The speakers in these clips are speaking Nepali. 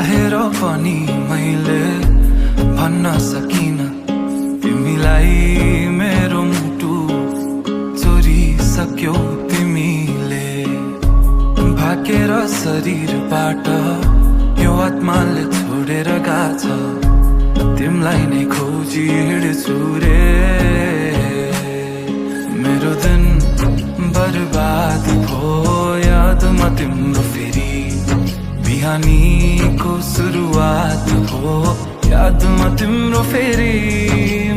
चाहेर पनि मैले भन्न सकिन तिमीलाई मेरो मुटु चोरिसक्यौ तिमीले भाकेर शरीरबाट यो आत्माले छोडेर गाछ तिमीलाई नै खोजी हिँड्छु रे मेरो दिन बर्बाद भो यादमा तिम्रो फेरि बिहानीको सुरुवात हो यादमा तिम्रो फेरि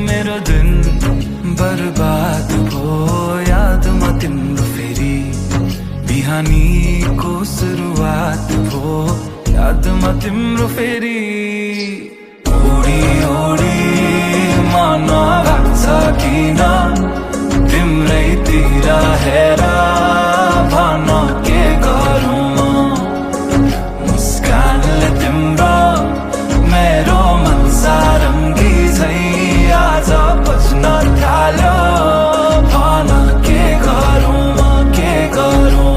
मेरो दिन बर्बाद भो यादमा तिम्रो फेरि बिहानीको सुरुवात हो यादमा तिम्रो फेरि ओडी ओडी मन लाग्छ किन तिम्रैतिर हेर भन के गरौँ मुस्कानले तिम्रो मेरो मन सारङ्गी झै आज बज्न थाल्यो भन के गरौँ के गरौँ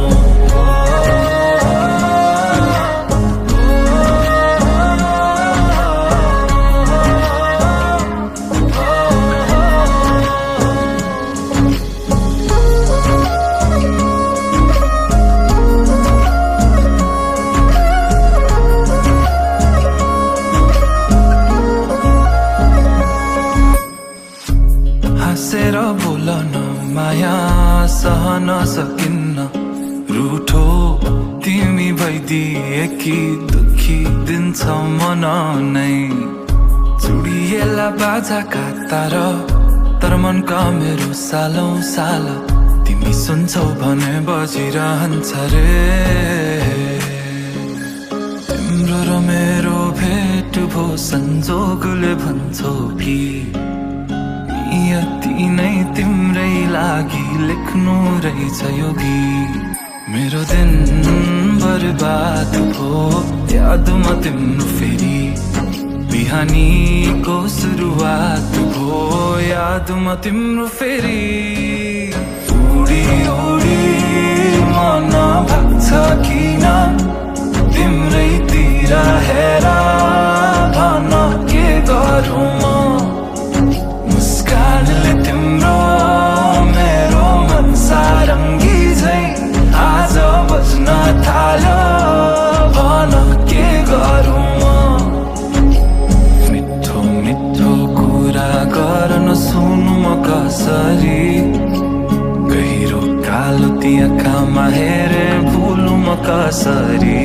हाँसेर बोलन माया सहन सकिन्न रूठो तिमी भइदिएकी दुखी दिन्छ मन नै चुडिएला बाजाका तार तर मनका मेरो सालौं साल तिमी सुन्छौ भने बजिरहन्छ रे तिम्रो र मेरो भेट भो संजोगले भन्छौ कि नियति नै तिम्रै लागि लेख्नु रहेछ यो गीत मेरो दिन बर्बाद भो यादमा तिम्रो फेरि बिहानीको सुरुवात भो यादमा तिम्रो फेरि उडी उडी मन भाग्छ किन तिम्रैतिर हेर भन के गरौँ मुस्कानले तिम्रो मेरो मन सारङ्गी झै आज बज्न थाल्यो भन के गरौँ मिठो मिठो कुरा गर्न सुनु म कसरी गहिरो कालो ती आँखामा हेरे भुलु म कसरी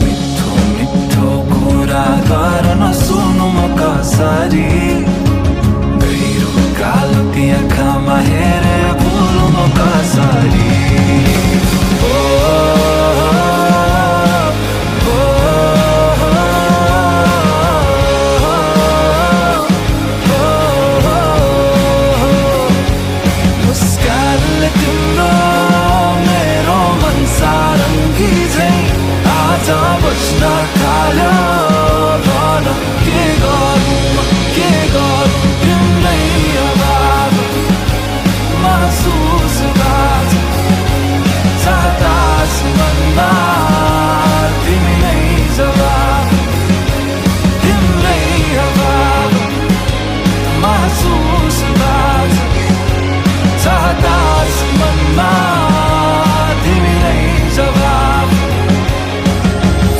मिठो मिठो कुरा गर्न सुनु म कसरी कालो ती आँखामा हेरे भुलु म कसरी मुस्कानले तिम्रो मेरो मन सारङ्गी झै आज बज्न थाल्यो भन के गरौँ के गरौँ तिम्रै अभाव महसुस बाज चाहतास मनमा तिमी नै जवाब तिम्रै अभाव महसुस बाज चाहतास मनमा तिमी नै जवाब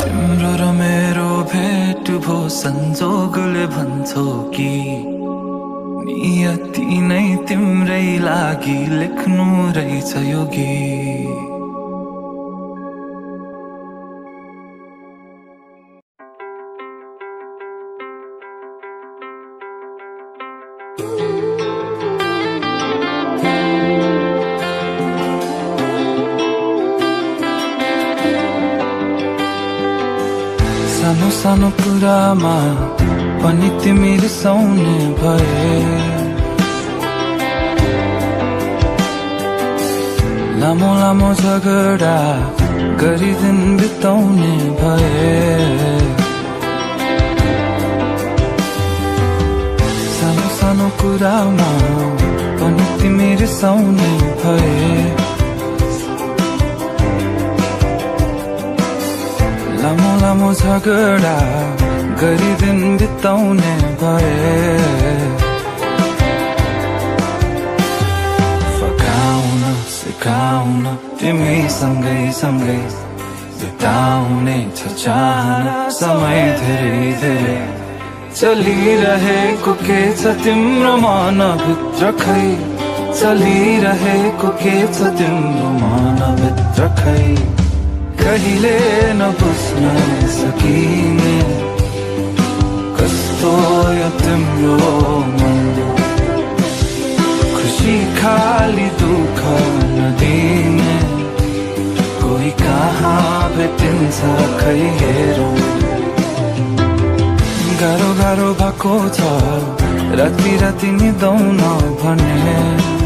तिम्रो र मेरो भेट भो संजोगले भन्छौ कि नियति नै तिम्रै लागि लेख्नु रहेछ यो गीत सानो सानो कुरामा पनि तिमी रिसाउने भए लामो लामो झगडा गरी दिन बिताउने भए सानो सानो कुरामा पनि तिमी रिसाउने भए लामो लामो झगडा गरी दिन बिताउने भए फकाउन सिकाउन तिमी सँगै सँगै बिताउने छ चाहना समय धेरै धेरै चलिरहेको के छ तिम्रो मनभित्र खै चलिरहेको के छ तिम्रो मनभित्र खै कहिले नबुझ्न सकिने कस्तो यो तिम्रो मन खुसी खाली दुःख नदिने कोही कहाँ भेटिन्छ खै हेरौँ गाह्रो गाह्रो भएको छ राति राति निदाउन भने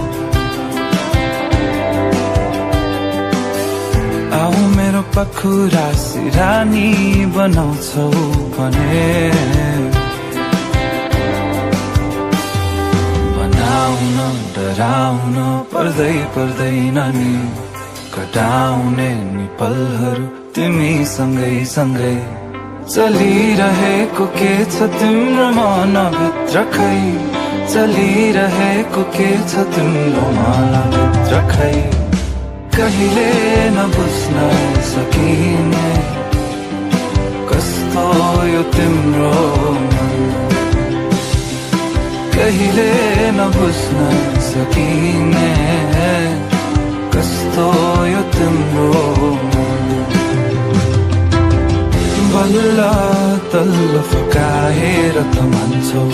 आऊ मेरो पाखुरा सिरानी बनाउँछौ भने बनाउन डराउन पर्दैन नि कटाउने नि पलहरू तिमी सँगै सँगै चलिरहेको के छ तिम्रो मनभित्र खै चलिरहेको के छ तिम्रो मनभित्र खै कहिले नबुझ्न सकिने कस्तो यो तिम्रो मन कहिले नबुझ्न सकिने कस्तो यो तिम्रो मन बल्ल तल्लो फकाएर त मान्छौ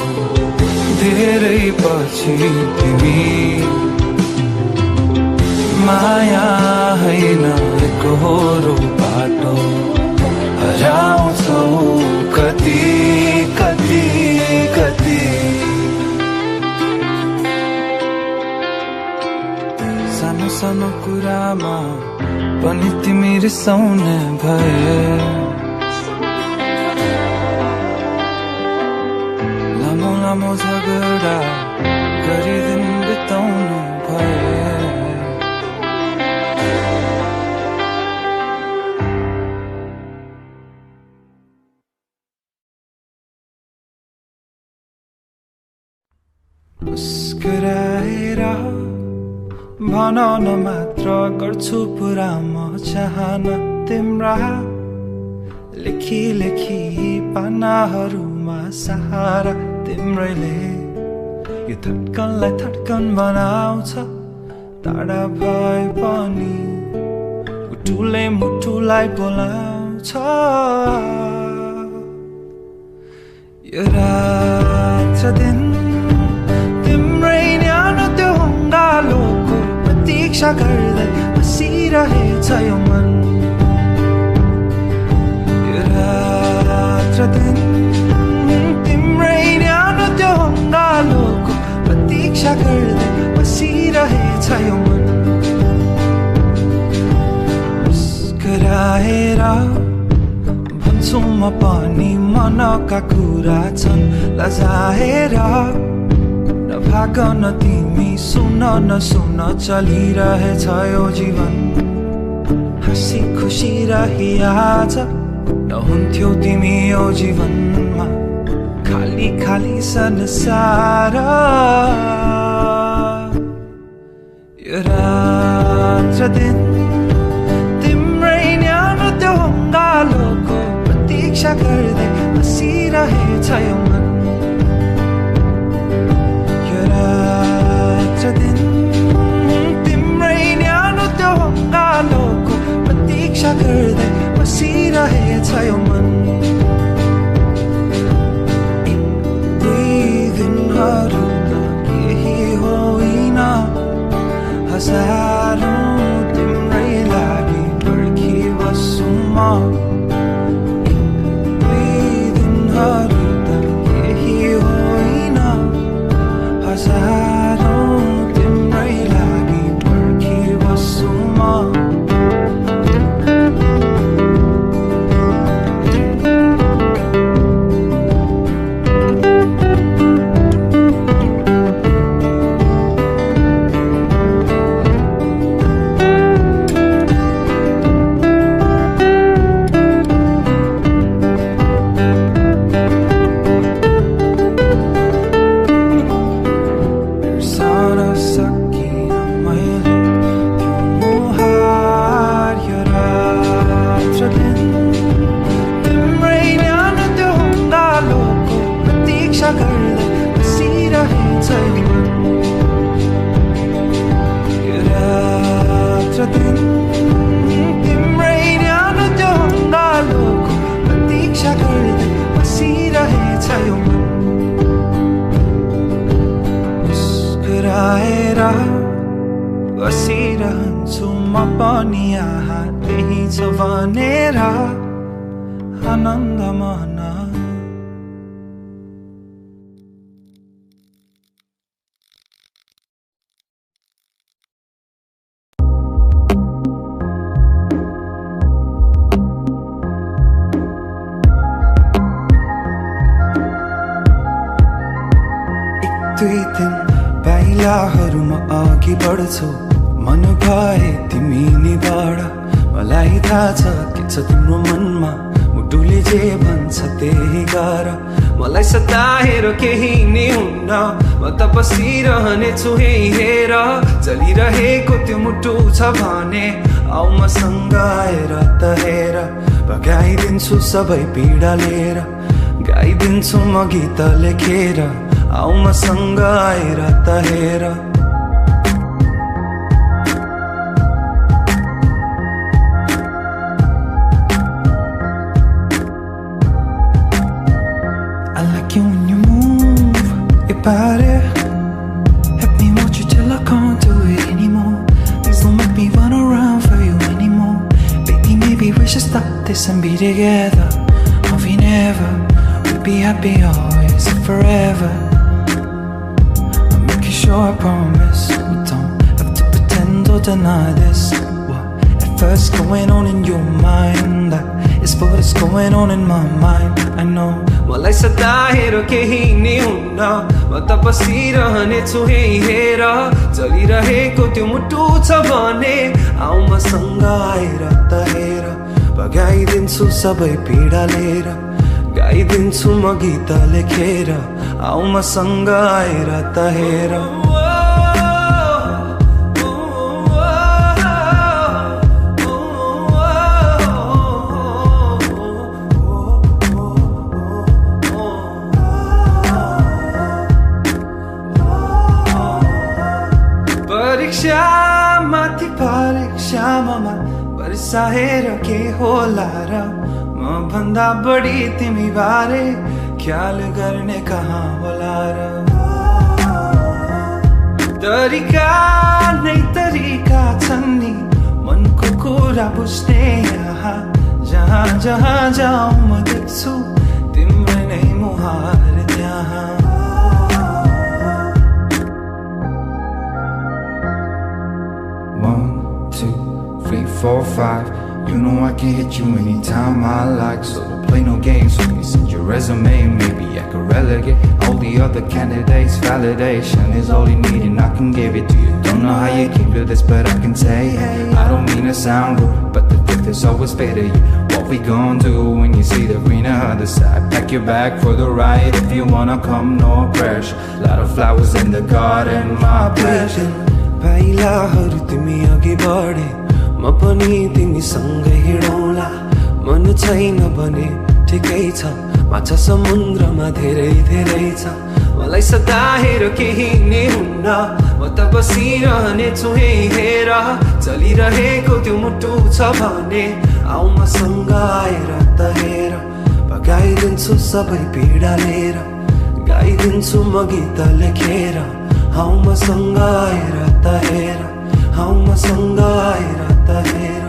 धेरै पछि तिमी माया होइन एकहोरो बाटो हराउँछौ कति कति कति सानो सानो कुरामा पनि तिमी रिसाउने भए लामो लामो झगडा गरी दिन बिताउनु भए मुस्कुराएर भन न मात्र गर्छु पुरा म चाहना तिम्रा लेखी लेखी पानाहरूमा सहारा तिम्रैले यो धड्कनलाई धड्कन बनाउँछ टाढा भए पनि मुटुले मुटुलाई बोलाउँछ यो रात दिन तिम्रै न्यानो त्यो हङ्गालोको प्रतीक्षा गर्दै बसिरहेछ यो मन यो रात दिन तिम्रै न्यानो त्यो हङ्गालोको प्रतीक्षा गर्दै बसिरहेछ यो मन मुस्कुराएर भन्छु म पनि मनका कुरा छन् लजाएर नभाग न तिमी सुन नसुन चलिरहेछ यो जीवन हाँसी खुसी रही आज नहुन्थ्यौ तिमी यो जीवनमा खाली खाली संसार यो रात दिन तिम्रै न्यानो त्यो हङ्गालोको प्रतीक्षा गर्दै बसिरहेछ यो मन यो रात दिन तिम्रै न्यानो त्यो हङ्गालोको प्रतीक्षा गर्दै बसिरहेछ यो मन दुई दिनहरू केही होइन हजारौं तिम्रै लागि पर्खिबस्छु म दुई दिनहरू त केही होइन हजारौं तिम्रै लागि पर्खिबस्छु म हेर बसिरहन्छु म पनि यहाँ त्यही छ भनेर आनन्द मन दुई दिन पाइलाहरूमा अघि बढ्छौ मन भए तिमी नि बढ मलाई थाहा छ के छ तिम्रो मनमा मुटुले जे भन्छ त्यही गर मलाई सताएर केही नि हुन्न म त बसिरहने छु हेर चलिरहेको त्यो मुटु छ भने आउ मसँग आएर त हेर भगाइदिन्छु सबै पीडा लिएर गाइदिन्छु म गीत लेखेर आउ मसँग आएर त हेर I like you when you move your body. Let me watch you till I can't do it anymore. Please don't make me run around for you anymore. Baby, maybe we should stop this and be together. Or we never, we'll be happy always and forever. Sure, I promise we don't have to pretend or deny this. What at first going on in your mind, that is what's going on in my mind. I know. मलाई सताएर केही नि हुन्न म त बसिरहने छु हेर चलिरहेको त्यो मुटु छ भने आउ मसँग आएर त हेर भगाइदिन्छु सबै पीडा लिएर गाइदिन्छु म गीत लेखेर आउ मसँग आएर त हेर परीक्षा माथि परीक्षामा बर्साएर के होला र म भन्दा बढी तिमी बारे ख्याल गर्ने कहाँ होला र तरिका नै तरिका छन् नि मनको कुरा बुझ्ने यहाँ जहाँ जहाँ जाऊँ म देख्छु तिम्रो नै मुहार त्यहाँ 1, 2, 3, 4, 5 You know I can hit you anytime I like. So don't play no games with me. Send your resume, maybe I could relegate all the other candidates. Validation is all you need and I can give it to you. Don't know how you came to this, but I can say, hey, I don't mean to sound rude, but the truth is always better you. What we gon' do when you see the greener other side? Pack your bag for the ride if you wanna come, no pressure. Lot of flowers in the garden, my pleasure. पाइलाहरू तिमी अघि बढे म पनि तिमीसँग हिँडौँला मन छैन भने ठिकै छ माछा समुद्रमा धेरै धेरै छ मलाई सताएर केही नि हुन्न म त बसिरहने छु हेर चलिरहेको त्यो मुटु छ भने आउ मसँग आएर त हेर भगाइदिन्छु सबै पीडा लिएर गाइदिन्छु म गीत लेखेर आउ मसँग आएर त हेर आउ मसँग आएर त हेर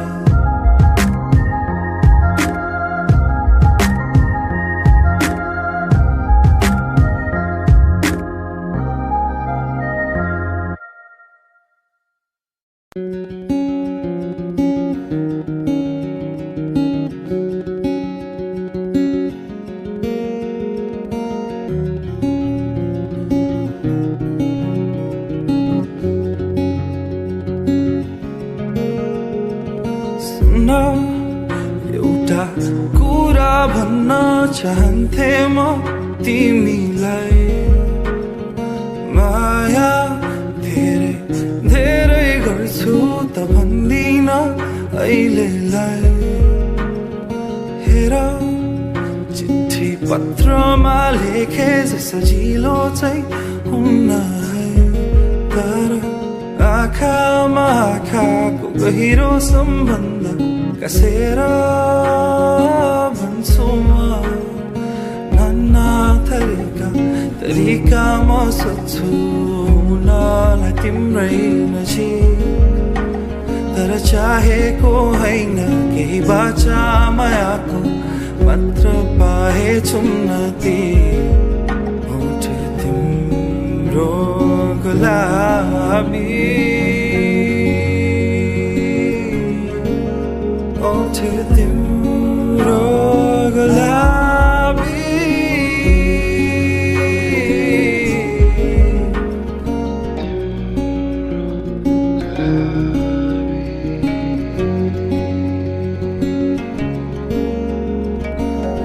एउटा कुरा भन्न चाहन्थे म तिमीलाई माया धेरै धेरै गर्छु त भन्दिन अहिलेलाई हेर चिठी पत्रमा लेखे सजिलो चाहिँ हुन्न तर आँखामा आँखाको गहिरो सम्बन्ध कसेर भन्छु म नाना तरिका म सोध्छु हुनलाई तिम्रै नजिक तर चाहेको होइन केही बाचा मायाको मात्र पाए चुम्नती ओठ तिम्रो गुलाबी ओठ तिम्रो गुलाबी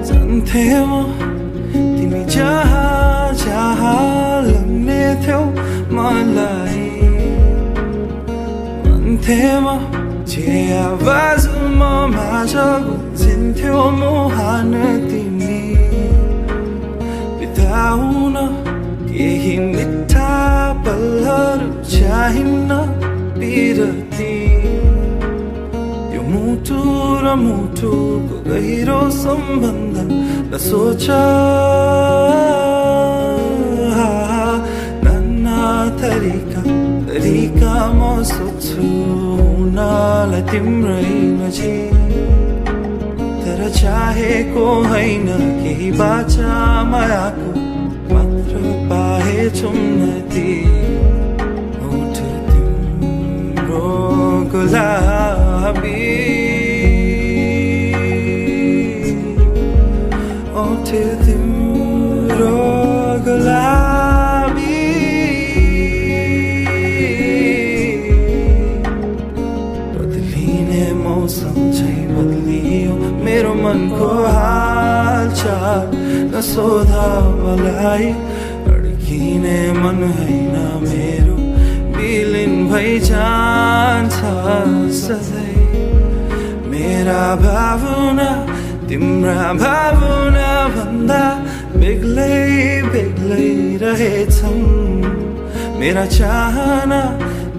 जान्थे म तिमी जहाँ जहाँ लग्ने थियौ मलाई भन्थे म जे आवाज म माझ गुन्जिन्थ्यो मुहान तिमी बिताउन केही मिठा पलहरू चाहिन्न बिरती यो मुटु र मुटुको गहिरो सम्बन्ध नसोच नाना तरिका म सोच्छु हुनलाई तिम्रै नजिक तर चाहेको होइन केही बाचा मायाको मात्र पाए चुम्नती ओठ तिम्रो गुलाबी ओठ तिम्रो गुलाबी बदलिने मौसम चाहिँ बदलियो मेरो मनको हालचाल नसोध मलाई अड्किने मन होइन मेरो विलिन भइ जान्छ सधैँ मेरा भावना तिम्रा भावना भन्दा बेग्लै बेग्लै रहेछन् मेरा चाहना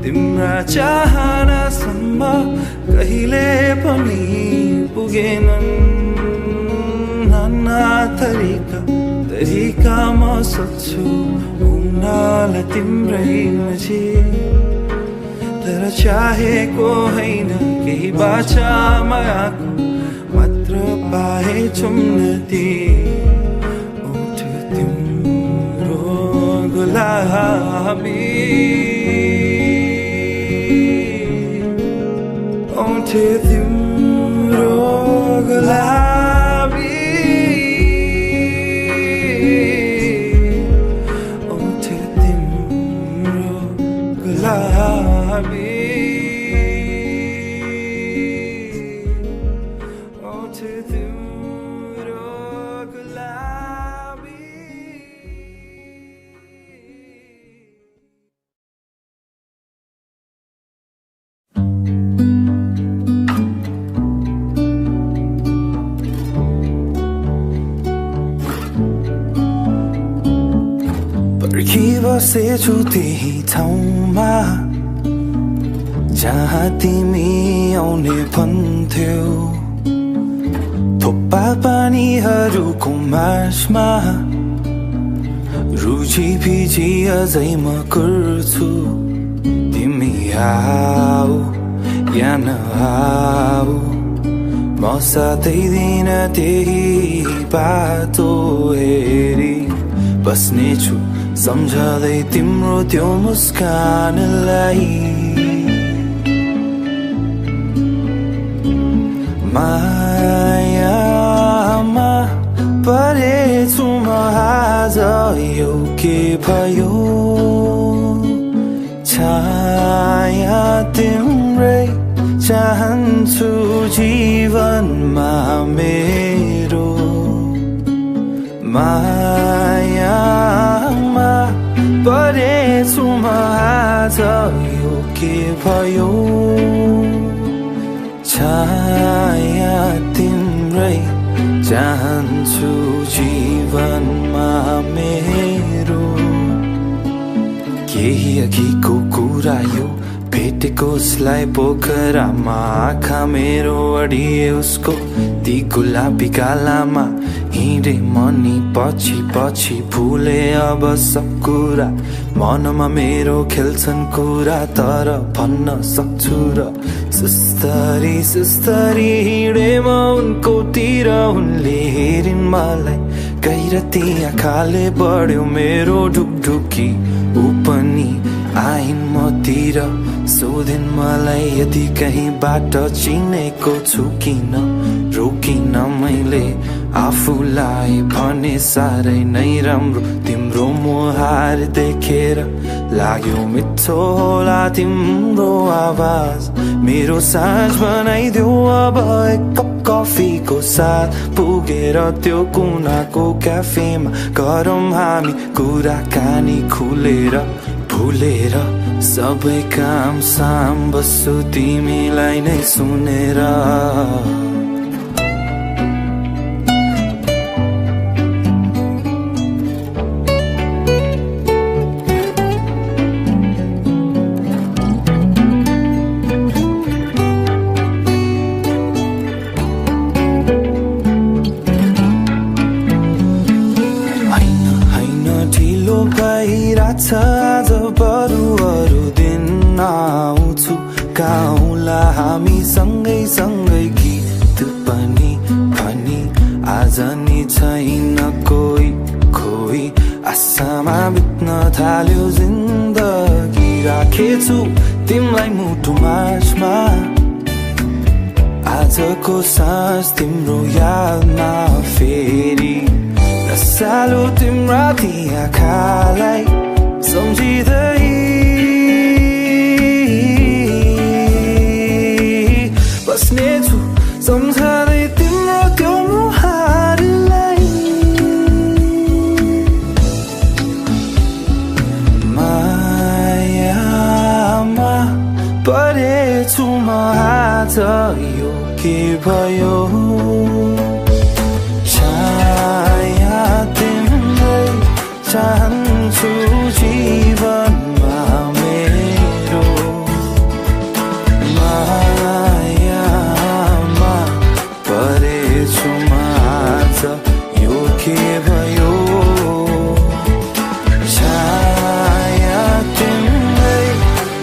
तिम्रा चाहनासम्म कहिले पनि पुगेनन् नाना तरिका म सोच्छु हुनलाई तिम्रै नजिक तर चाहेको होइन केही बाचा मायाको मात्र पाए चुम्नती ओठ तिम्रो गुलाबी ओठ तिम्रो गुलाबी ओठ तिम्रो गुलाबी ओठ तिम्रो गुलाबी पर्खिबसेछु त्यही ठाउँमा जहाँ तिमी आउने भन्थ्यौ थोप्पा पानीहरूको मार्चमा रुचि भिजी अझै म गर्छु तिमी आऊ या नआऊ म साथै दिन त्यही बाटो हेरी बस्नेछु सम्झँदै तिम्रो त्यो मुस्कानलाई मायामा परेछु म आज यो के भयो छाया तिम्रै चाहन्छु जीवनमा मेरो मायामा परेछु म आज यो के भयो छाया तिम्रै चाहन्छु जीवनमा मेरो केही अघिको कुरा यो भेटेको उसलाई पोखरामा आँखा मेरो अडिए उसको ती गुलाबी गालामा हिँडे मनी पछि पछि भुले अब सब कुरा मनमा मेरो खेल्छन् कुरा तर भन्न सक्छु र सुस्तरी सुस्तरी हिँडे म उनको तिर उनले हेरिन् मलाई गैरती आँखाले बढ्यो मेरो ढुकढुकी ऊ पनि आइन् मतिर सोधिन् मलाई यदि कहीँ बाटो चिनेको छु किन रोकिन मैले आफूलाई भने साह्रै नै राम्रो तिम्रो मुहार देखेर लाग्यो मिठो होला तिम्रो आवाज मेरो साँझ बनाइदेऊ अब एक कप कफीको साथ पुगेर त्यो कुनाको क्याफेमा गरौँ हामी कुराकानी खुलेर भुलेर सबै काम साम बस्छु तिमीलाई नै सुनेर आज बरु अरू दिन आउँछु गाउँला हामी सँगै सँगै गीत पनि भनी आज नि छैन कोही खोई आशामा बित्न थाल्यो जिन्दगी राखेछु तिमीलाई मुटु माझमा आजको साँझ तिम्रो यादमा फेरि रसालो तिम्रा ती आँखालाई सम्झिँदै बस्नेछु सम्झँदै तिम्रो त्यो मुहारलाई मायामा परेछु म आज यो के भयो छाया तिम्रै चाहन्छु जीवनमा मेरो मायामा परेछु म आज यो के भयो छाया तिम्रै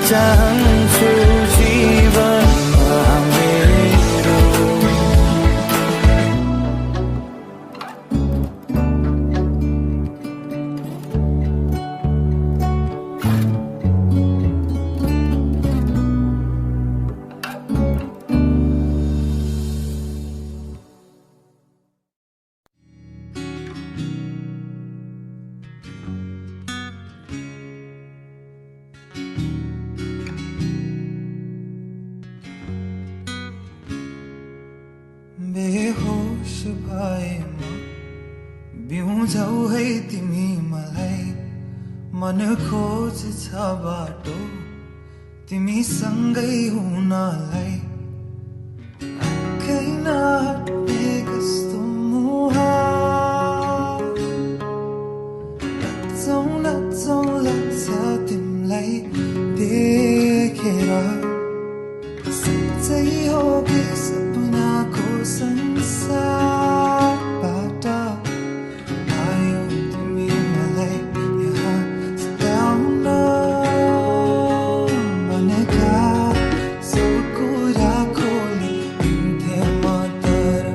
चाहन्छु जीवनमा मेरो बेहोस भए म बिउझौ है तिमी मलाई मन खोज्छ बाटो तिमीसँगै हुनलाई आँखै नहट्ने कस्तो मुहार लच्छौ लच्छौ लाग्छ तिमीलाई देखेर सच्चै हो कि सपनाको संसारबाट आयो तिमी मलाई यहाँ सताउन भनेका सब कुरा खोली हिँड्थे म तर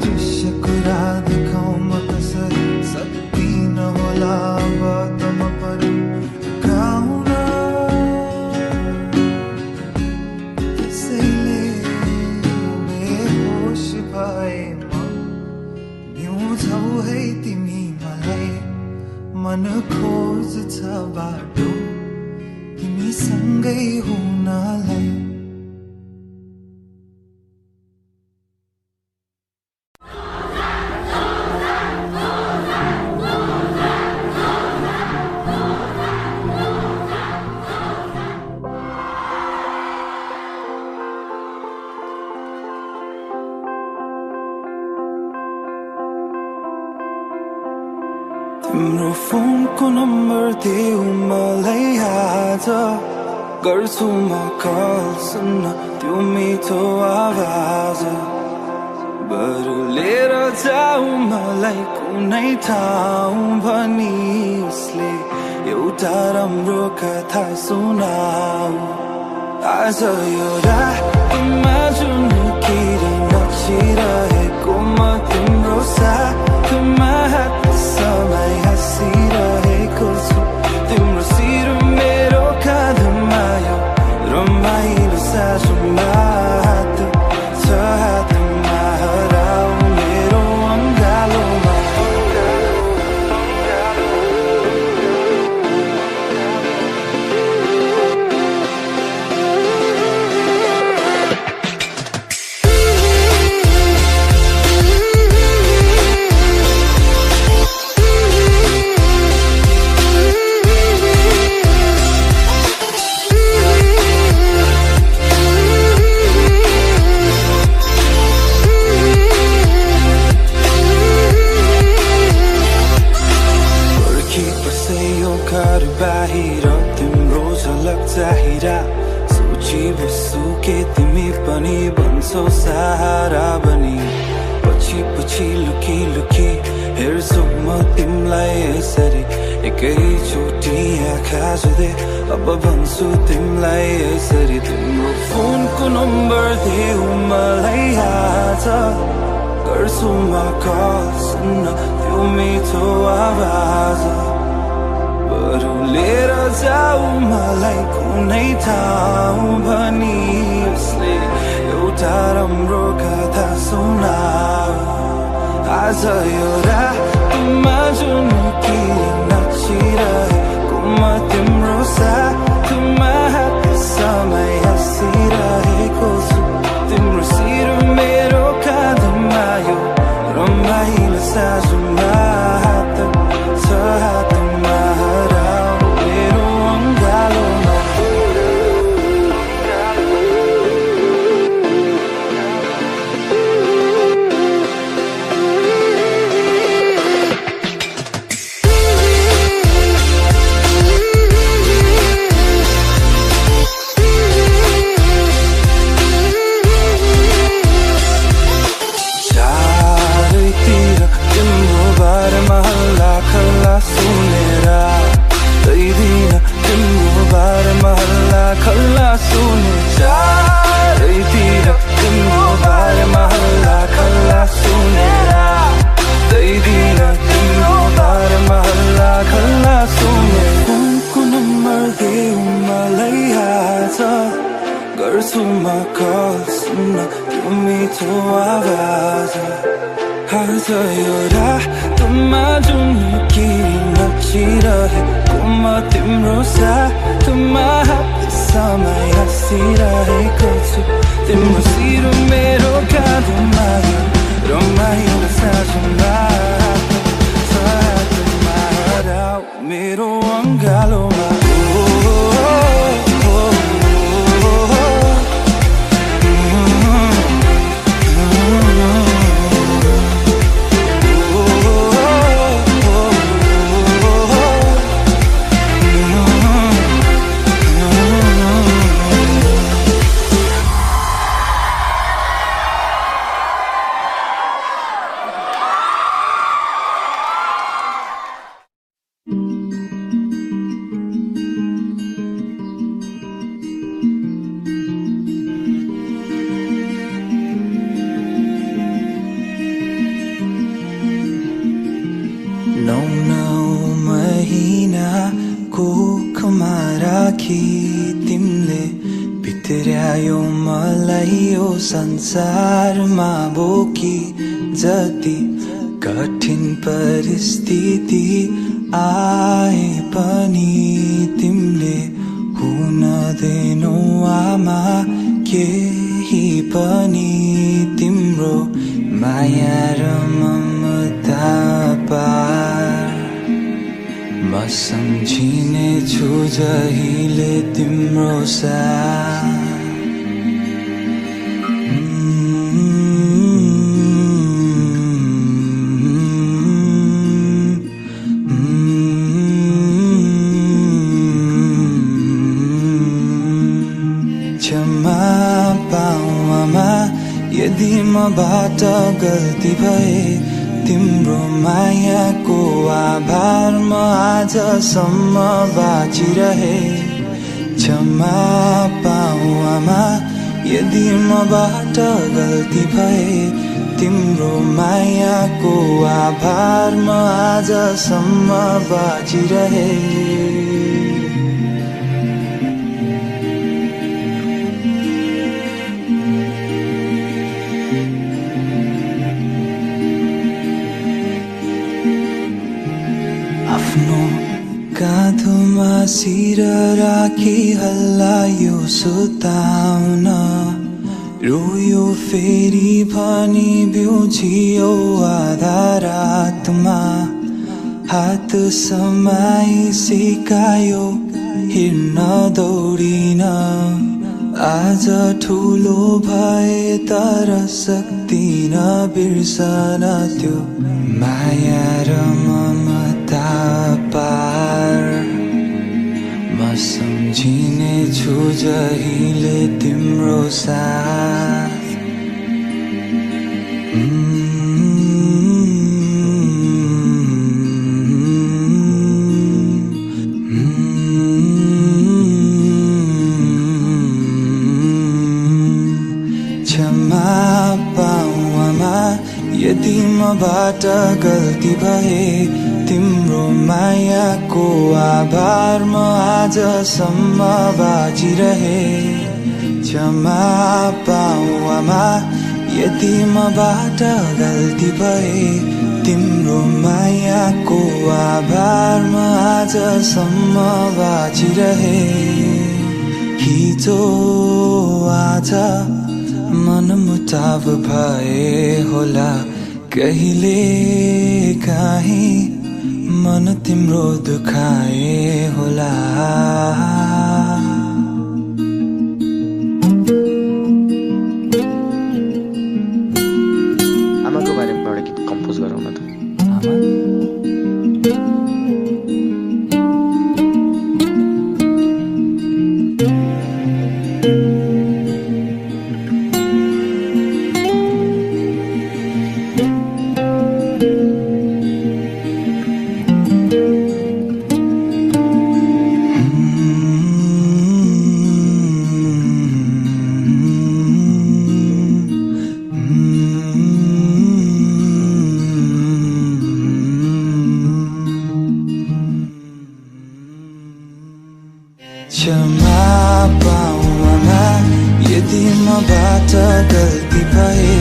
दृश्य कुरा देखाउँ म कसरी सक्ति नहोला अब त म परगाउन त्यसैले बेहोस भए म बिउँझौ है तिमी मलाई मन खोज्छ बाटो तिमीसँगै हुनलाई तिम्रो फोनको नम्बर देऊ मलाई आज गर्छु म कल सुन्न त्यो मिठो आवाज बरु लिएर जाऊ मलाई कुनै ठाउँ भनी उसले एउटा राम्रो कथा सुनाऊ आज यो रातमा जुन किरी नचिरहेको म तिम्रो साथमा समय हाँसिरहेको छु तिम्रो शिर मेरो काँधमा यो रमाइलो सासुमा हात छ हातमा हराऊ मेरो अङ्गालोमा बाहिर तिम्रो झलक चाहिरा सोची बस्छु के तिमी पनि भन्छौ सहारा बनी पछि पछि लुकी लुकी हेर्छु म तिमीलाई यसरी एकैचोटि आँखा जुधे अब भन्छु तिमीलाई यसरी तिम्रो फोनको नम्बर देऊ मलाई आज गर्छु म कल सुन्न त्यो मिठो आवाज बरु लिएर जाऊ मलाई कुनै ठाउँ भनी उसले एउटा राम्रो कथा सुनाऊ आज यो रातमा जुन किरी नचिरहेको म तिम्रो साथमा समय हाँसिरहेको छु तिम्रो शिर मेरो काँधमा यो रमाइलो सासुमा हात छ हातमा हराऊ मेरो अङ्गालोमा गर्छु म कल सुन्न त्यो मिठो आवाज आज यो रातमा जुन किरी नचिरहेको म तिम्रो साथमा समय हाँसिरहेको छु तिम्रो शिर मेरो काँधमा रमाइलो सासुमा साथमा हराऊ मेरो अङ्गालोमा भित्र्यायो मलाई यो संसारमा बोकी जति कठिन परिस्थिति आए पनि तिमीले हुन दिनौ आमा केही पनि तिम्रो माया र ममता पार म सम्झिने छु जहिले तिम्रो साथ यदि मबाट गल्ती भए तिम्रो मायाको आभार म आजसम्म बाँचिरहे क्षमा पाऊ आमा यदि मबाट गल्ती भए तिम्रो मायाको आभार म आजसम्म बाँचिरहे काँधोमा शिर राखी हल्लायो सुताउन रोयो फेरि भनी बिउझियो आधा रातमा हात समाई सिकायो हिँड्न दौडिन आज ठुलो भए तर सक्दिन बिर्सन त्यो माया र ममता पार म सम्झिने छु जहिले तिम्रो साथ क्षमा पाऊ आमा यदि मबाट गल्ती भए तिम्रो मायाको आभार म आजसम्म बाँचिरहे क्षमा पाऊ आमा यदि मबाट गल्ती भए तिम्रो मायाको आभार म आजसम्म बाँचिरहे हिजो आज मनमुटाव भए होला कहिले काहीँ मन तिम्रो दुखाए होला आमाको बारेमा एउटा गीत कम्पोज गरौँ न त क्षमा पाऊ आमा यदि मबाट गल्ती भए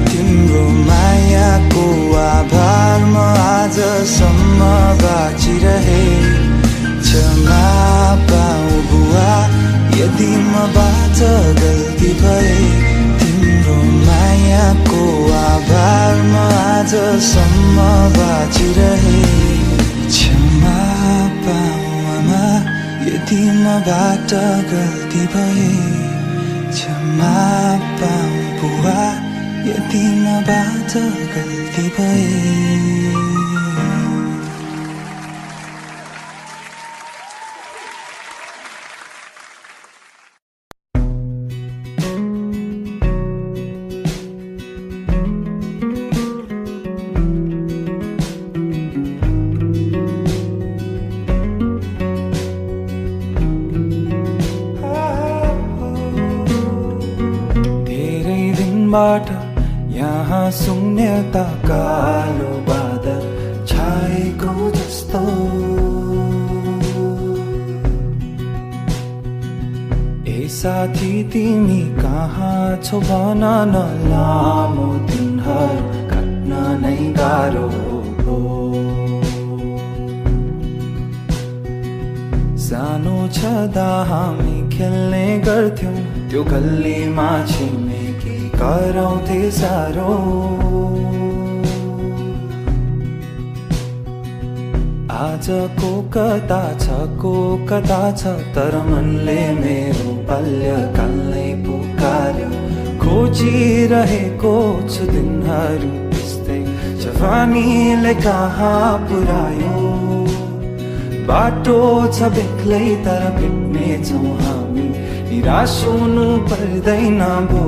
तिम्रो मायाको आभार म आजसम्म बाँचिरहे क्षमा पाऊ बुवा यदि मबाट गल्ती भए तिम्रो मायाको आभार म आजसम्म बाँचिरहे क्षमा पाऊ आमा यदि मबाट गल्ती भए क्षमा पाऊ बुवा यदि मबाट गल्ती भए यहाँ शून्यता कालो बादल छाएको जस्तो साथी तिमी कहाँ छौ भन न लामो दिनहरू काट्न नै गाह्रो हो सानो छँदा हामी खेल्ने गर्थ्यौं त्यो गल्लीमा छिमेकी कराउँथे साह्रो आजको कता छ तर मनले मेरो बाल्यकाललाई पुकार्यो खोजिरहेको छु दिनहरू त्यस्तै जवानीले कहाँ पुर्यायो बाटो छ बेग्लै तर भेट्नेछौँ हामी निराश हुनु पर्दैन भो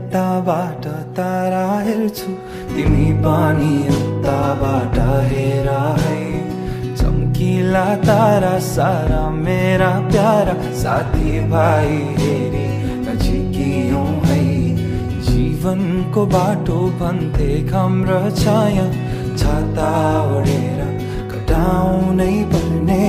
यताबाट तारा हेर्छु तिमी पनि उताबाट हेर है चम्किला तारा सारा मेरा प्यारा साथी भाइ हेरी नजिकियौं है जीवनको बाटो भन्थे घाम र छाया छाता ओढेर कटाउनै पर्ने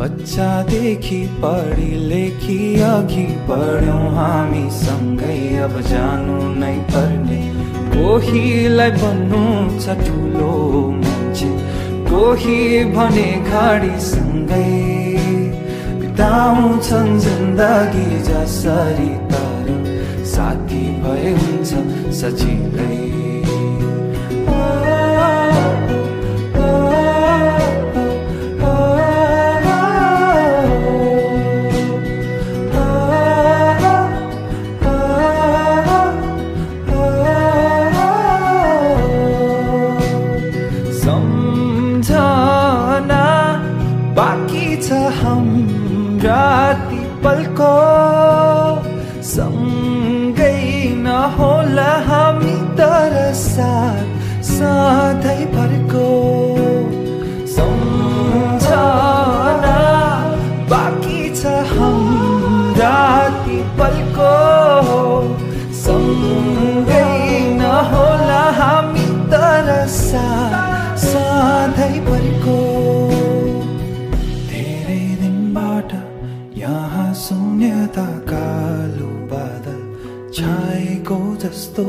बच्चादेखि पढी लेखी अघि बढ्यौं हामी सँगै अब जानु नै पर्ने कोहीलाई भन्नु छ ठुलो मान्छे कोही भने गाडी सँगै बिताउँछन् जिन्दगी जसरी तर साथी भए हुन्छ सजिलै सम्झना बाँकी छ हाम्रा ती पलको सँगै नहोला हामी तर साथ सधैँभरको सम्झना बाँकी छ हाम्रा ती पलको सँगै नहोला हामी तर सधैँभरको धेरै दिनबाट यहाँ शून्यता कालो बादल छाएको जस्तो